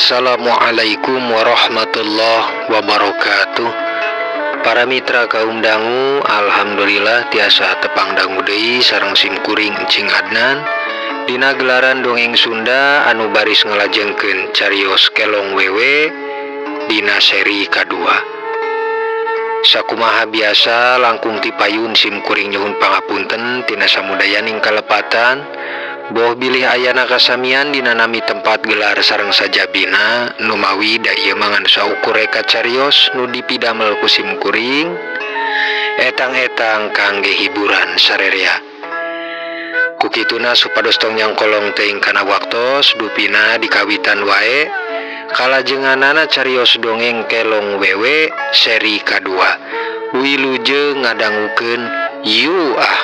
Assalamualaikum warahmatullahi wabarakatuh. Para mitra kaum dangu, alhamdulillah tiasa tepang dangu deui sareng simkuring Encing Adnan dina gelaran dongeng Sunda anu baris ngalajengkeun carios Kelong Wewe dina seri kadua. Sakumaha biasa langkung ti payun simkuring nyuhun pangapunten tina samudayaning kalepatan. Boh bilih ayana kasamian dina nami tempat gelar sareng sajabina numawi da ieu mangan saukur reka carios nu dipidamel ku simkuring etang-etang kangge hiburan sarerea. Kukituna supados tong nyangkolong teuing kana waktos dupina dikawitan wae kalajenganana carios dongeng Kelong Wewe seri kadua. Wilujeng ngadangukeun yu ah.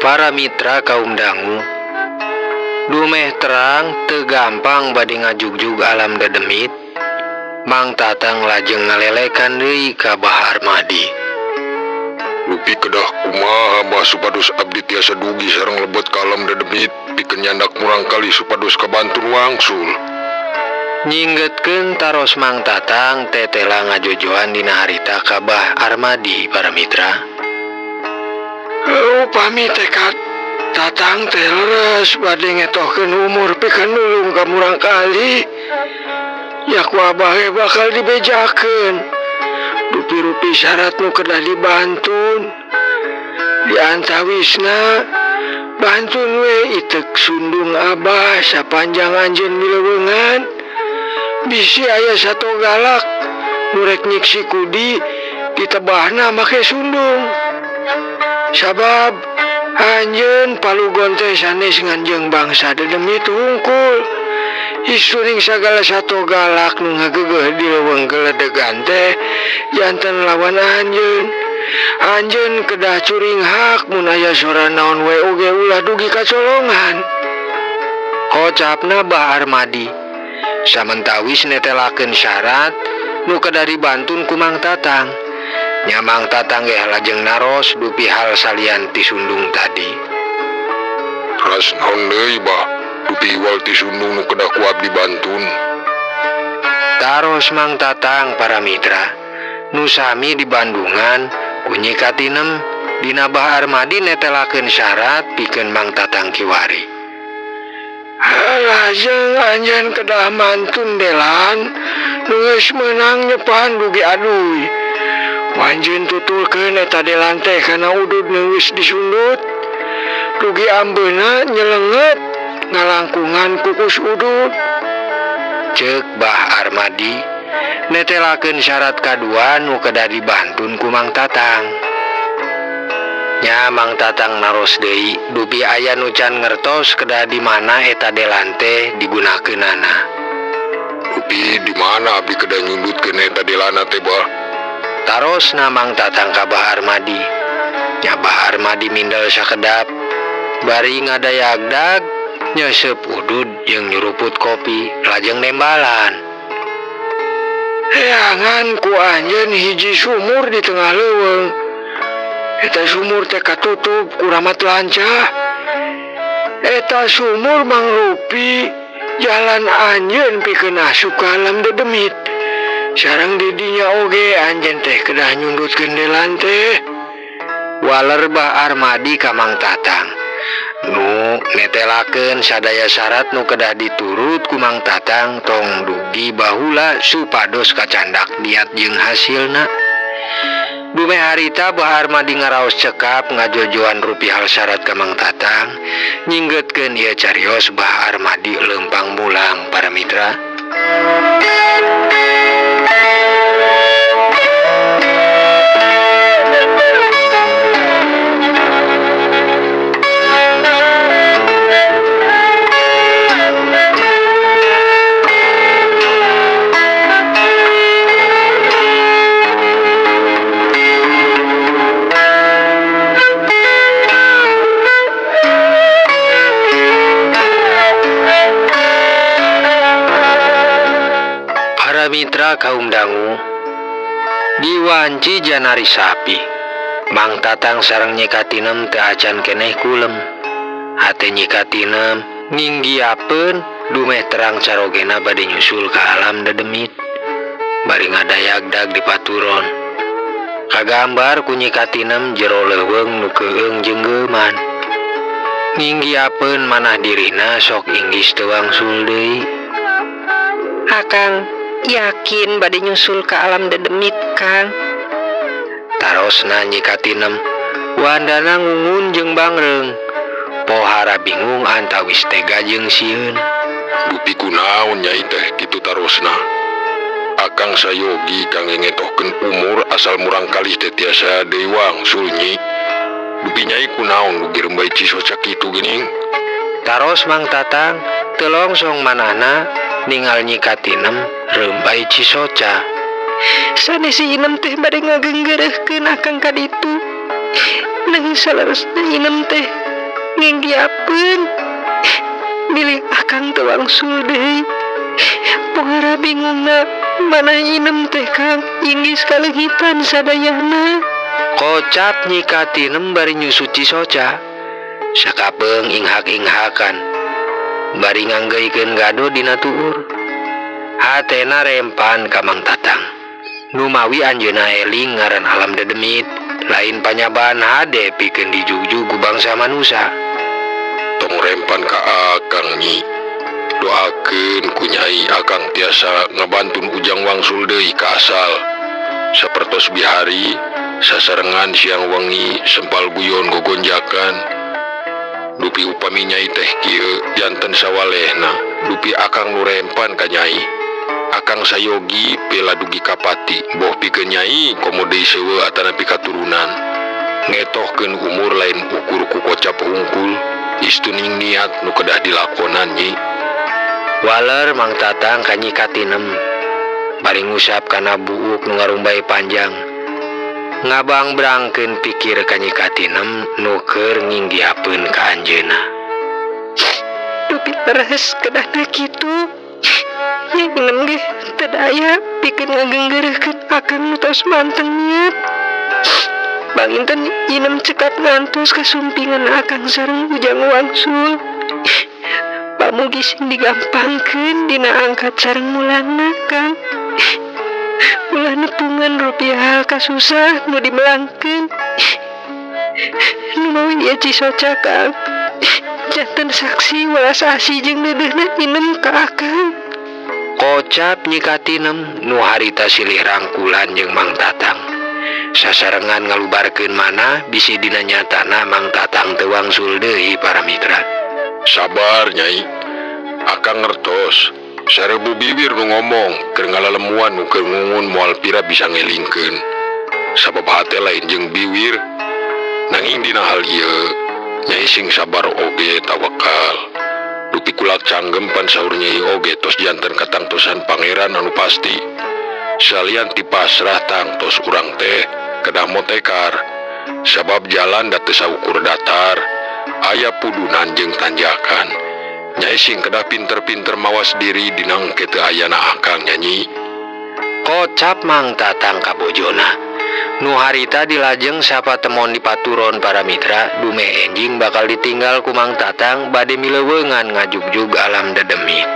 Para mitra kaum dangu, dumeh terang teu gampang bade ngajugjug alam dedemit, Mang Tatang lajeng ngalelekan deui ka Bah Armadi. Rupi kedah kumaha bah supados abdi tiasa dugi sareng lebet ka alam dedemit, pikeun nyandak murang kali supados kabantun wangsul. Nyinggetkeun taros Mang Tatang tetela ngajojoan dina harita ka Bah Armadi para mitra. Upami tekad Tatang teh leres bade ngetohkeun umur pikeun nulung ka murang kali. Ya ku abah ge bakal dibejakeun. Rupi-rupi syarat nu kedah dibantun. Di antawisna bantun we itek sundung abah sapanjang anjeun mileuweungan. Bisi aya sato galak nu rek nyiksi kudi ditebahna make sundung. Sabab anjeun palugon teh sanes nganjeung bangsa dedemit hungkul. Isuning sagala sato galak nu ngagegeuh di leuweung geledegan teh janten lawan anjeun. Anjeun kedah curing hak mun aya sora naon we oge ulah dugi kacolongan. Kocapna Bah Armadi samentawis netelakeun syarat nu kedah dibantun ku Mang Tatang. Nya Mang Tatang ge lajeng naros dupi hal salian ti sundung tadi. Ras naon deui bah, dupi iwal ti sundung nu kedah ku abdi bantun. Taros Mang Tatang para mitra, nu sami di Bandungan kunyi katinem dina Bah Armadi netelakeun syarat pikeun Mang Tatang kiwari. Lajeng anjeun kedah mantun delan nu geus meunang nyepan dugi aduy. Anjeun tutulkeun eta delan teh kana udud nu geus disundut. Dugi ambeuna nyelenget ngalangkungan kukus udud. Ceuk Bah Armadi netelakeun syarat kadua nu kedah dibantun ku Mang Tatang. Nya Mang Tatang naros deui dupi aya nu can ngertos kedah di mana eta delan teh digunakeunana. Dupi di mana abdi kedah nyundutkeun eta delana teh bah? Tarosna Mang Tatang ka Bah Armadi. Nya Bah Armadi mindel sakedap bari ngadayagdag nyeuseup udud jeung nyuruput kopi lajeng nembalan. Heangan ku anjeun hiji sumur di tengah leuweung. Eta sumur teh katutup ku ramat lancah. Eta sumur mangrupi jalan anjeun pikeun asup ka alam dedemit. Sareng didinya oge anjeun teh kedah nyundutkeun delan teh. Waler Bah Armadi ka Mang Tatang nu netelakeun sadaya syarat nu kedah diturut ku Mang Tatang tong dugi bahula supados kacandak niat jeung hasilna. Dumeh harita Bah Armadi ngaraos cekap ngajojoan rupi hal syarat ka Mang Tatang nyinggetkeun ieu carios Bah Armadi leumpang mulang para mitra. Mitra kaum dangu diwanci janari sapi Mang Tatang sareng Nyi Katinem teu acan keneh kulem. Hate Nyi Katinem ninggiapeun dumeh terang carogena bade nyusul ka alam dedemit. Bari ngadayagdag di paturon. Kagambar ku Nyi Katinem jero leuweung nu keueung jenggeuman. Ninggiapeun manah dirina sok inggis teu wangsul deui. Akang yakin bade nyusul ka alam dedemit, Kang. Tarosna Nyi Katinem wandana ngungun jeung bangreung. Pohara bingung antawis tega jeung sieun. Dupi kunaon nyai teh kitu tarosna. Akang sayogi kangge ngetohkeun umur asal murang kalih teh tiasa deui wangsul nyi. Dupi nyai kunaon dugi rembay cisoca kitu geuning. Taros Mang Tatang teu longsong manahna ningal Nyi Katinem rembay cisoca. Sanes si Inem teh bade ngagenggereuhkeun akang ka ditu. Nanging saleresna Inem teh nginggiapeun bilih akang teu wangsul deui. Pohara bingungna manah Inem teh Kang inggis kaleungitan sadayana. Kocap Nyi Katinem bari nyusu cisoca. Sakapeung inghak-inghakan bari nganggeuikeun gado dina tuur. Hatena rempan ka Mang Tatang. Numawi anjeunna eling ngaran alam dedemit lain panyabaan hade pikeun dijugjug ku bangsa manusa. Tong rempan ka akang nyi. Doakeun ku nyai akang tiasa ngabantun ujang wangsul deui ka asal. Sapertos bihari sasarengan siang wengi sempal guyon gogonjakan. Dupi upami nyai teh kieu janten sawalehna. Dupi akang nu rempan ka nyai. Akang sayogi pela dugi kapati boh pikeun nyai komo deui seueuh atanapi katurunan. Ngetohkeun umur lain ukur ku kocap hungkul, istuning niat nu kedah dilakonan nyi. Waler Mang Tatang ka Nyi Katinem bari ngusap kana buuk nu ngarumbay panjang. Ngabangbrangkeun pikir ka Nyi Katinem nu keur nginggiapeun ka anjeunna. Dupi leres kedahna kitu. Nya Inem ge teu daya pikeun ngagenggereuhkeun akang nu tos manteng niat. Banginten Inem cekap ngantos kasumpingan akang sareng ujang wangsul. Pamugi sing digampangkeun dina angkat sareng mulangna, Kang. Ulah nepungan rupiah kasusah nu dimelangkeun. Numawi ieu cisoca, Kang. Janten saksi welas asih jeung deudeuhna Inem ka akang. Kocap Nyi Katinem nu harita silih rangkulan jeung Mang Tatang. Sasarengan ngalubarkeun mana bisi dina nyatana Mang Tatang teu wangsul deui para mitra. Sabar nyai, akang ngertos. Sarebu bibir nu ngomong keur ngalalemuan nu keur ngungun moal pira bisa ngelingkeun. Sabab hate lain jeung biwir. Nanging dina hal ieu nyai sing sabar oge tawakal. Dupi kulak canggem pan saur nyai oge tos janten katangtosan pangeran anu pasti. Salian ti pasrah tangtos urang teh kedah motekar. Sabab jalan da teu saukur datar. Aya pudunan jeung tanjakan. Nyai sing kedah pinter-pinter mawas diri dinang ke teu ayana akang nyanyi. Kocap Mang Tatang ka bojona. Nu harita dilajeng sapatemon di paturon para mitra dume enjing bakal ditinggal ku Mang Tatang bade mileuweungan ngajugjug alam dedemit.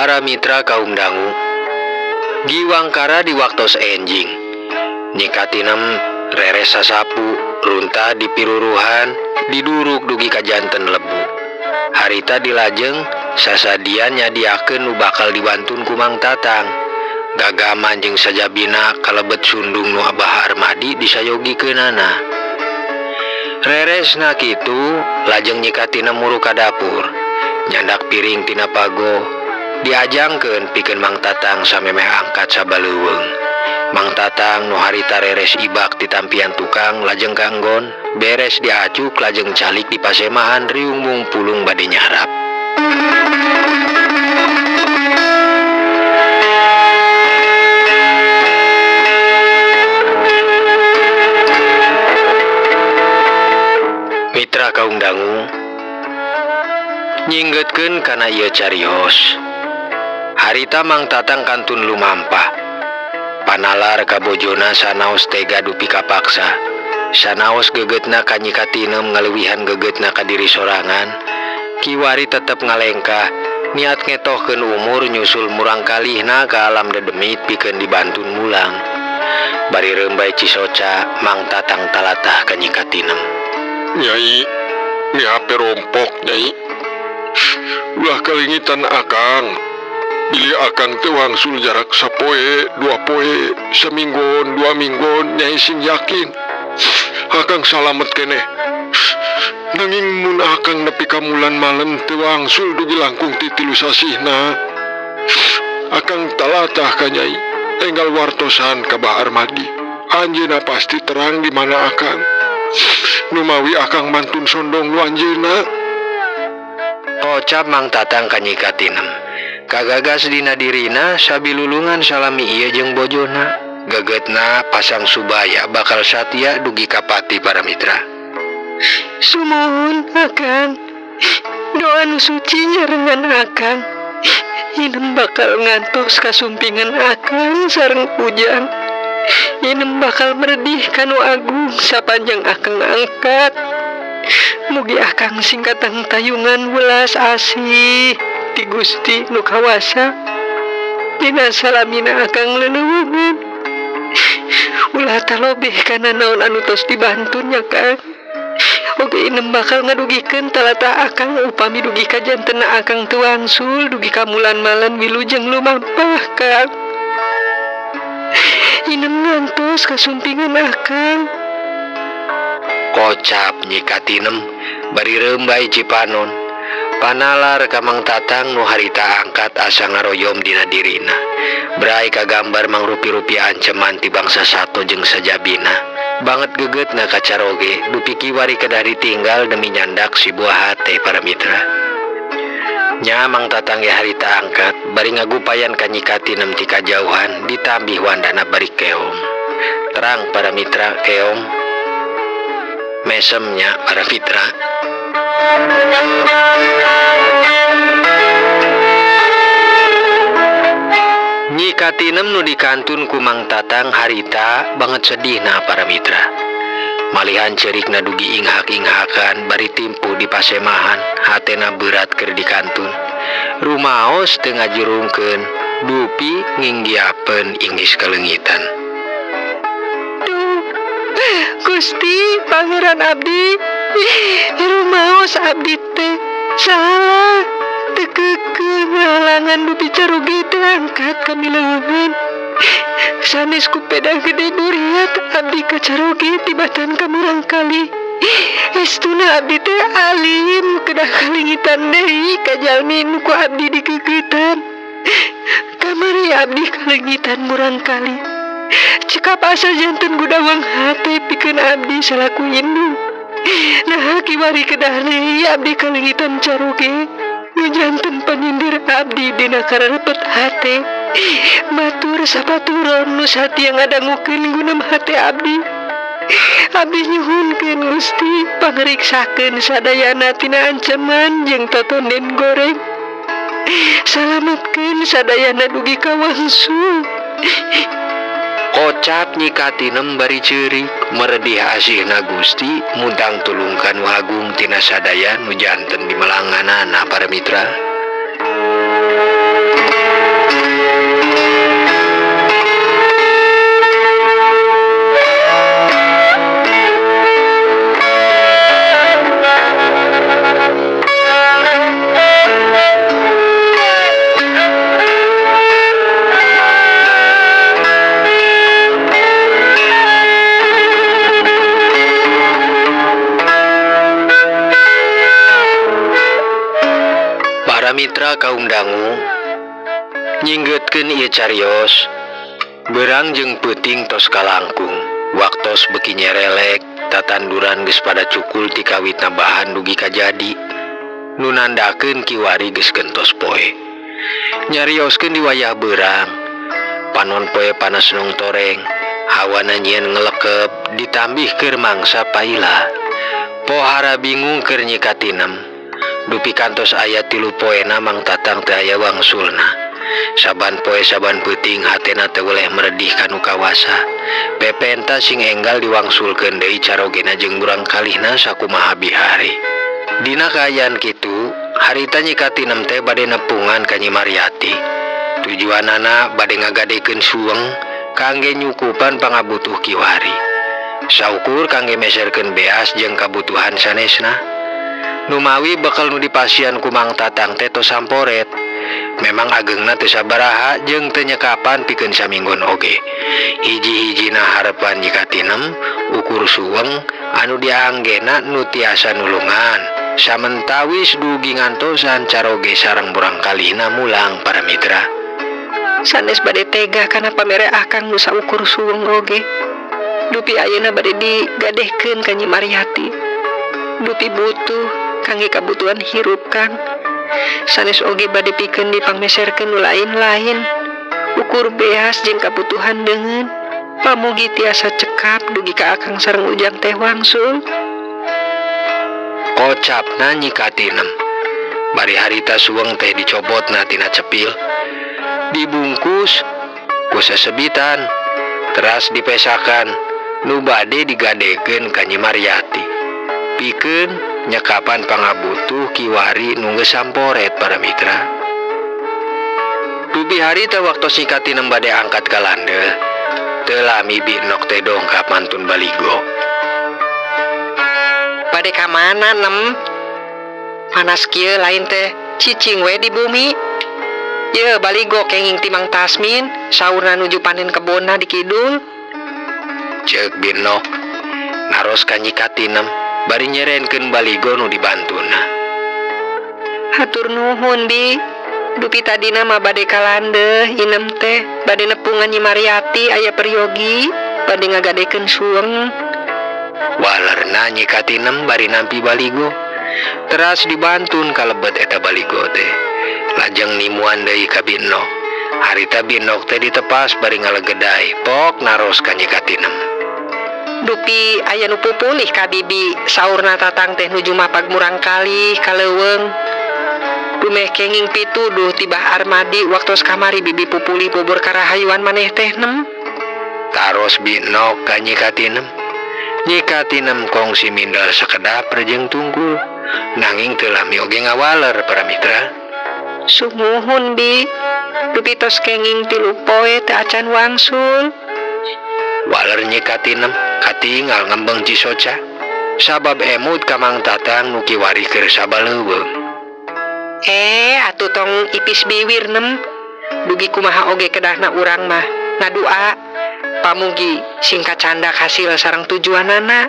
Para mitra kaum dangu giwangkara di waktos enjing. Nyi Katinem reres sasapu runtah di piruruhan diduruk dugi ka janten lebu. Harita dilajeng sasadian nyadiakeun nu bakal dibantun ku Mang Tatang. Gagaman jeung sajabina kalebet sundung nu Abah Armadi disayogikeunana. Reresna kitu lajeng Nyi Katinem muru ka dapur nyandak piring tina pago. Diajangkeun pikeun Mang Tatang samemeh angkat sabaleuweung. Mang Tatang nu harita reres ibak ti tampian tukang lajeng kanggon beres diacuk lajeng calik di pasemahan riung mungpulung bade nyarap. Mitra kaum dangu nyinggetkeun kana ieu carios. Harita Mang Tatang kantun lumampah. Panalar ka bojona sanaos tega dupi kapaksa. Sanaos gegetna ka Nyi Katinem ngaleuwihan gegetna ka diri sorangan. Kiwari tetep ngalengkah, niat ngetohkeun umur nyusul murangkalihna ka alam dedemit pikeun dibantun mulang. Bari reumbay cisoca, Mang Tatang talatah ka Nyi Katinem. Nyai, ni HP rompok, Nyai. Ulah kalingitan akang. Bilih akang teu wangsul jarak sapoe, dua poe, saminggon, dua minggon, Nyai sing yakin. Akang salamet keneh. Nanging mun akang nepi ka mulan malem teu wangsul dugi langkung ti 3 sasihna. Akang talatah ka Nyai, enggal wartosan ka Bah Armadi. Anjeunna pasti terang di mana akang. Numawi akang mantun sondong nu anjeunna. Kocap Mang Tatang ka Nyi Katinem. Kagagas dina dirina sabilulungan salami ieu jeung bojona. Gegetna pasang subaya bakal satia dugi ka pati para mitra. Sumuhun akang, doa nu suci nyarengan akang. Inem bakal ngantos kasumpingan akang sareng ujang. Inem bakal meredih kanu agung sapanjang akang angkat. Mugi akang singkatang tayungan welas asih ti Gusti nu kawasa. Dina salamina akang leleuweungan. Ulah talobeh kana naon anu tos dibantun nya Kang. Oge inem bakal ngadugikeun talatah akang upami dugi ka jantena akang teu wangsul dugi ka mulan-malan wilujeng lumampah Kang. Inem ngantos kasumpingan akang. Kocap Nyi Katinem bari reumbay cipanon. Panalar ka Mang Tatang nu harita angkat asa ngaroyom dina dirina. Brai kagambar mangrupi-rupi anceman ti bangsa sato jeung sajabina. Banget gegetna kacaroge dupi kiwari kedah ditinggal demi nyandak si buah hate para mitra. Nya Mang Tatang ge harita angkat bari ngagupayan ka Nyi Katinem ti kajauhan ditambih wandana bari keom. Terang para mitra keom. Mesemnya para mitra. Nyi Katinem nu dikantun ku Mang Tatang harita banget sedihna para mitra. Malihan cerikna dugi inghak-inghakan bari timpuh di pasemahan, hatena berat keur dikantun. Rumaos teu ngajurungkeun, dupi nginggiapeun inggis kaleungitan. Duh, Gusti Pangeran abdi, rumaos abdi teh salah teu keukeuh ngahalangan dupi caruge teh angkat kamileungeun. Sanes ku pedah gede duriat abdi kacaroge tibatan ka murangkali. Estuna abdi teh alim kedah kalingitan deui ka jalmi nu ku abdi dikeukeutan. Kamari abdi kalengitan murangkali. Cekap asa janten gudawang hate pikeun abdi salaku indung. Nah kiwari kedah deui abdi kalengitan caroge. Nu janten panyindir abdi dina kararepet hate. Batur sapaturon nu satia ngadangukeun gunem hate abdi. Abdi nyuhunkeun Gusti pangriksakeun sadayana tina ancaman jeung totonen goreng. Salametkeun sadayana dugi ka wangsul. Kocap Nyi Katinem bari ceurik meredih asihna Gusti mundang tulung ka nu agung tina sadaya nu janten di melanganana para mitra. Mitra kaum dangu nyinggetkeun ieu carios. Beurang jeung peuting tos kalangkung, waktos beuki nyerelek, tatanduran geus pada cukul ti kawitna bahan dugi ka jadi. Nu nandakeun kiwari geus gentos poe. Nyarioskeun di wayah beurang, panon poe panas nongtoreng, hawana nyieun ngelekep ditambih keur mangsa paila. Pohara bingung keur nyikatinem, dupi kantos aya 3 poena Mang Tatang teu aya wangsulna. Saban poe saban peuting hatena teu weleh meredih kanu kawasa. Pepenta sing enggal diwangsulkeun deui carogena jeung murang kalihna sakumaha bihari. Dina kaayaan kitu, harita nyikatinem teh bade nepungan ka Nyi Maryati. Tujuanana bade ngagadekeun suweng kangge nyukupan pangabutuh kiwari. Saukur kangge meserkeun beas jeung kabutuhan sanesna. Numawi bekal nu dipasian ku Mang Tatang teh tos samporet. Memang agengna teu sabaraha jeung teu nyekapan pikeun saminggon oge. Hiji-hijina harepan nyikatinem ukur suweng anu dianggena nu tiasa nulungan. Samentawis dugi ngantosan caroge sareng murang kalihna mulang para mitra. Sanes bade tega kana pamere akang nu saukur suweng oge. Dupi ayeuna bade digadehkeun ka Nyi Maryati. Dupi butuh kangge kabutuhan hirup Kang. Sanes oge bade pikeun dipangmeserkeun nu lain-lain. Ukur beas jeung kabutuhan deungeun. Pamugi tiasa cekap dugi ka akang sareng ujang teh wangsul. Kocapna nyikatinem. Bari harita suweng teh dicobotna tina cepil. Dibungkus ku sesebitan, teras dipesakan, nu bade digadekeun ka Nyi Maryati. Pikeun nyekapan pangabutuh kiwari nu geus samporet para mitra. Dupi harita waktos nyikatinem bade angkat ka landeuh, teu lami Bi Nok teh dongkap mantun baligo. Bade ka mana nem? Panas kieu lain teh cicing we di bumi. Ye baligo kenging ti Mang Tasmin, saurna nuju panen kebonna di kidul. Ceuk Bi Nok naros ka nyikatinem bari nyerenkeun baligo nu dibantuna. Hatur nuhun Bi. Dupi tadina mah bade ka landeuh inem teh bade nepungan Nyi Maryati aya peryogi bade ngagadekeun suweng. Walerna nyikatinem bari nampi baligo. Teras dibantun kalebet eta baligo teh. Lajeng nimuan deui ka Bi Nok. Harita Bi Nok teh ditepas bari ngalegedai pok naros ka nyikatinem. Dupi aya nu pupulih ka bibi saurna Tatang teh nuju mapag murang kalih ka leuweung. Dumeh kenging pituduh tibah Armadi waktos kamari bibi pupulih bobor karahayuan maneh teh nem. Taros Bi Nok ka nyikatinem. Nyikatinem kongsi mindel sakedap rejeng tungkul. Nanging teu lami oge ngawaler para mitra. Sumuhun Bi. Dupi tos kenging 3 poe teu acan wangsul. Waler nyikatinem katingal ngembeng cisoca. Sabab emut ka Mang Tatang nu kiwari keur sabaleuweung. Atuh tong ipis biwir nem. Dugi kumaha oge kedahna urang mah ngadua. Pamugi singkat candak hasil sareng tujuanana.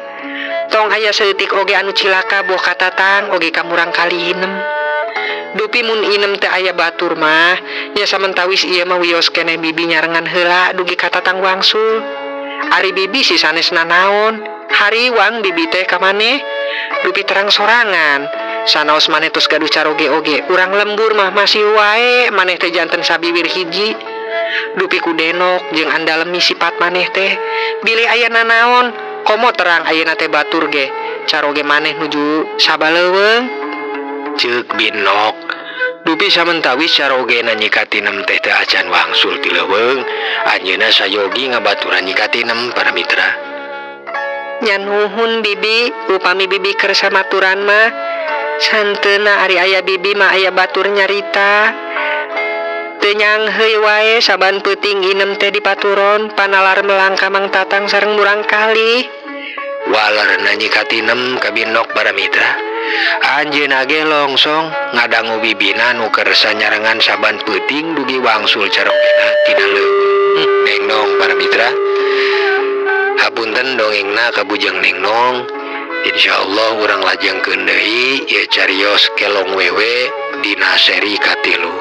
Tong aya saeutik oge anu cilaka boh ka Tatang oge ka murang kali inem. Dupi mun inem teu aya batur mah nya samentawis ieu mah wios keneh bibi nyarengan heula dugi ka Tatang wangsul. Ari bibi si sanes nanaon, hariwang bibi teh ka maneh. Dupi terang sorangan. Sanaos maneh tos gaduh caroge oge, urang lembur mah masih wae maneh teh janten sabiwir hiji. Dupi ku denok jeung andalemi sifat maneh teh. Bilih aya nanaon, komo terang ayeuna teh batur ge. Caroge maneh nuju sabaleuweung. Ceuk Bi Nok. Dupi samentawis carogena nyikatinem teh teu acan wangsul ti leuweung, anjeunna sayogi ngabaturan nyikatinem para mitra. Nya nuhun bibi, upami bibi keur samaturan mah. Santeuna ari aya bibi mah aya batur nyarita. Teu nyangheuy wae saban peuting inem teh dipaturon panalar melang ka Mang Tatang sareng murang kalih. Walerna nyikatinem ka Bi Nok para mitra. Anjeunna ge longsong ngadangu bibina nu kersa nyarengan saban peuting dugi wangsul carogena tina leuweung. Neng nong para mitra. Hapunten dongengna ka Bujang Neng Nong. Insyaallah urang lajengkeun deui ieu carios Kelong Wewe dina seri katilu.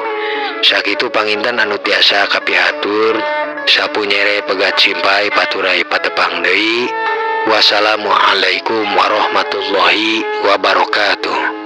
Sakitu panginten anu tiasa kapihatur. Sapu nyere pegat simpai paturai patepang deui. Wassalamualaikum warahmatullahi wabarakatuh.